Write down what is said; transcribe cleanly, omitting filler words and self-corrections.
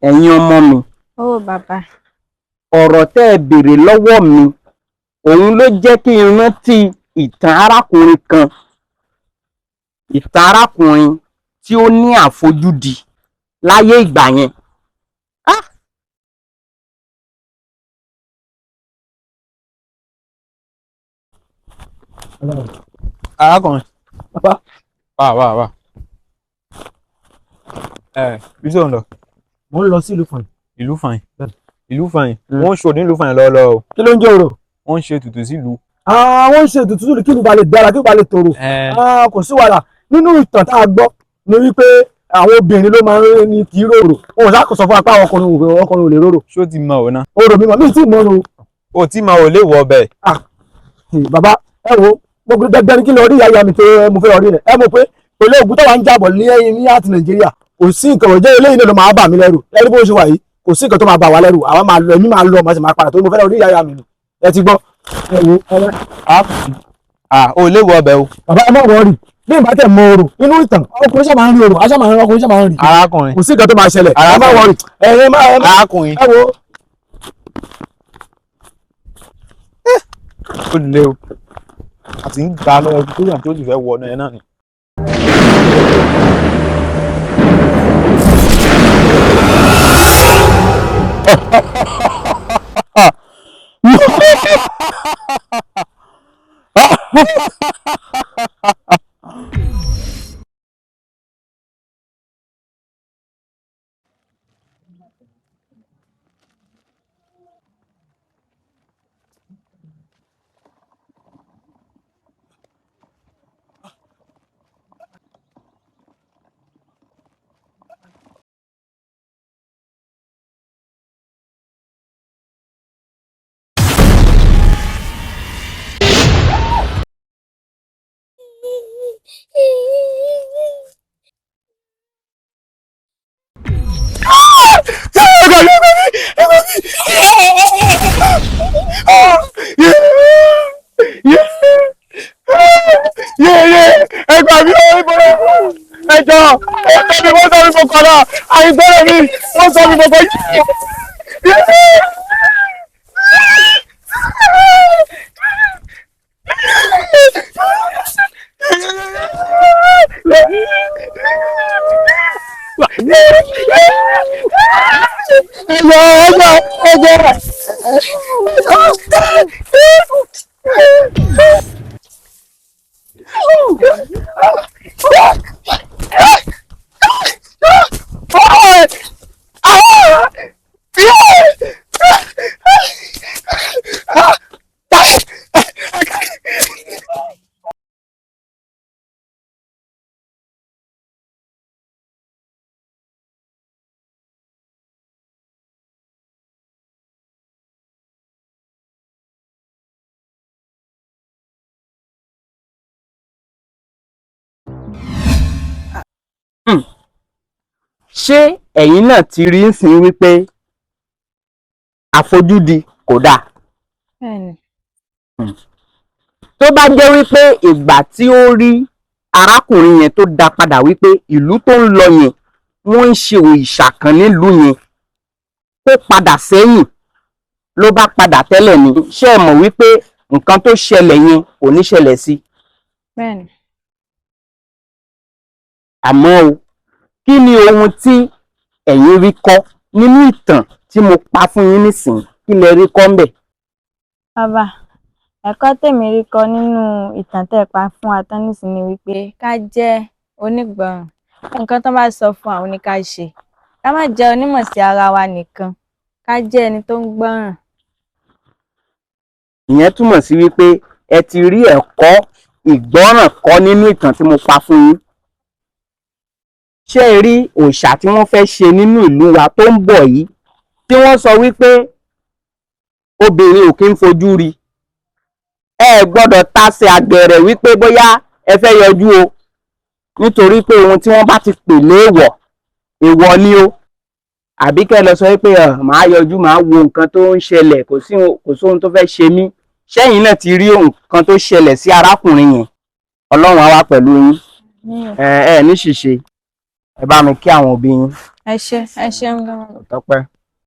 Ẹ̀yin ọmọ mi, Ó bàbá. ọ̀rọ̀ tẹ́ ẹ béèrè lọ́wọ́ mi, òun ló jẹ́ kí n rántí ìtàn arákùnrin kan, ìtàn arákùnrin tí ó ní àfojúdi láyé ìgbà yẹn. Arákùnrin. Bàbá. Wà wà wà. Ẹ bí sóun lọ. Mo ń lọ sí ìlú Fọ̀yìn. Ìlú Fàyìn. Bẹ́ẹ̀ni. Ìlú Fàyìn. Wọ́n ń ṣòro nílùú Fàyìn lọ́wọ́lọ́wọ́ o. Kí ló ń jẹ́ orò? Wọ́n ń ṣe ètùtù sílùú. Àwọn ń ṣe ètùtù sílùú kí ìlú ba lè dára, kí ìlú ba lè tòrò. Kò sí wàhálà. Nínú ìtàn tá a gbọ́ ni wípé àwọn obìnrin ló máa ń ní kì í rorò. Wọn ò sá kò sọ fún wa pé àwọn ọkùnrin ò lè rorò. Ṣó ti mọ òun náà? Orò mímọ mi tí mọ orò. O tí mọ ò lè wọ ọbẹ̀. Bàbá, ẹ wo, mo dandan ni kí lọ rí ìyá ìyá mi tó mo fẹ́ lọ rí rẹ̀. Ẹ mọ̀ pé pẹ̀lú ògùn táwa ń jábọ̀ ní àti Nàìjíríà, kò sí nǹkan ọ̀jẹ́ eléyìí náà ló máa bà mí lẹ́rù. Ẹni bó ṣe wà yìí, kò sí nǹkan tó máa bà wá lẹ́rù. Àwa máa lọ, èmi máa lọ, màá sì máa padà torí mo fẹ́ lọ rí ìyá ìyá mi nù. Ẹ ti gbọ́. Ẹ wo, O lè wọ ọbẹ̀ o. Bàbá, ẹ má wọrí. Bí ìbá tẹ̀ mọ orò inú ìtàn, ọkùnrin sábà ń rí orò, aṣá máa ń rí, ọkùnrin sábà ń rí. Arákùnrin. Kò sí nǹkan tó máa ṣẹlẹ̀. Ẹ má wọrí. Ẹ má ẹ má. Arákùnrin. Ẹ wo. Ó lé o. Àti ń gbà lọ́wọ́ tó yàn tó sì fẹ́ wọ ọ̀nà ẹ̀ náà ni. Ẹgbà mi ò ìbọn ẹjọ ẹgbẹ́ mi, wọ́n sọ mi mo kọ̀ọ̀dà àìgbọ́rọ̀ mi, wọ́n sọ mi mo kọ̀. Ẹjọ, ẹjọ, ẹjọ. Ṣé ẹ̀yin náà ti rí ń sìn wípé àfojúdi kò dáa? Bẹ́ẹ̀ni. Tó bá jẹ́ wípé ìgbà tí ó rí arákùnrin yẹn tó dá padà wípé ìlú tó ń lọ yẹn, wọ́n ń ṣe òrìṣà kan nílùú yẹn, kó padà sẹ́yìn ló bá padà tẹ́lẹ̀ ni, ṣé ẹ mọ̀ wípé nǹkan tó ṣẹlẹ̀ yẹn kò ní ṣẹlẹ̀ sí? Bẹ́ẹ̀ni. Àmọ́ o, kí ni ohun tí ẹ̀yin rí kọ́ nínú ìtàn tí mo pa fún yín nísìnyí? Kí lẹ rí kọ́ ńbẹ̀? Bàbá, ẹ̀kọ́ tèmi rí kọ́ nínú ìtàn tẹ́ ẹ pa fún wa tán nísìnyí ni wípé ká jẹ́ onígbọràn. Nǹkan tán bá sọ fún wa, òun ni ká ṣe. Ká má jẹ́ onímọ̀ sí ara wa nìkan, ká jẹ́ ẹni tó ń gbọ́ràn. Ìyẹn túmọ̀ sí wípé ẹ ti rí ẹ̀kọ́ ìgbọ́ràn kọ́ nínú ìtàn tí mo pa fún yín. Ṣé ẹ rí òòṣà tí wọ́n fẹ́ ṣe nínú ìlú wa tó ń bọ̀ yìí, tí wọ́n sọ wípé obìnrin ò kí ń fojú rí? Ẹ gbọ́dọ̀ tasẹ̀ àgbẹ̀rẹ̀ wípé bóyá ẹ fẹ́ yọjú o, nítorí pé ohun tí wọ́n bá ti pè léèwọ̀, èèwọ̀ ni o. Àbí kẹ́ ẹ lọ sọ wípé màá yọjú, màá wo nǹkan tó ń ṣẹlẹ̀, kò sí ohun tó fẹ́ ṣe mí. Ṣẹ́yìn náà ti rí nǹkan tó ṣẹlẹ̀ sí arákùnrin yẹn? Ọlọ́run á wà pẹ̀lú yín. Ẹ ẹ ní ṣìṣe. Ẹ bá mi kí àwọn òbí yín. Ẹ ṣé, ẹ ṣeun gan. Tọ́pẹ́.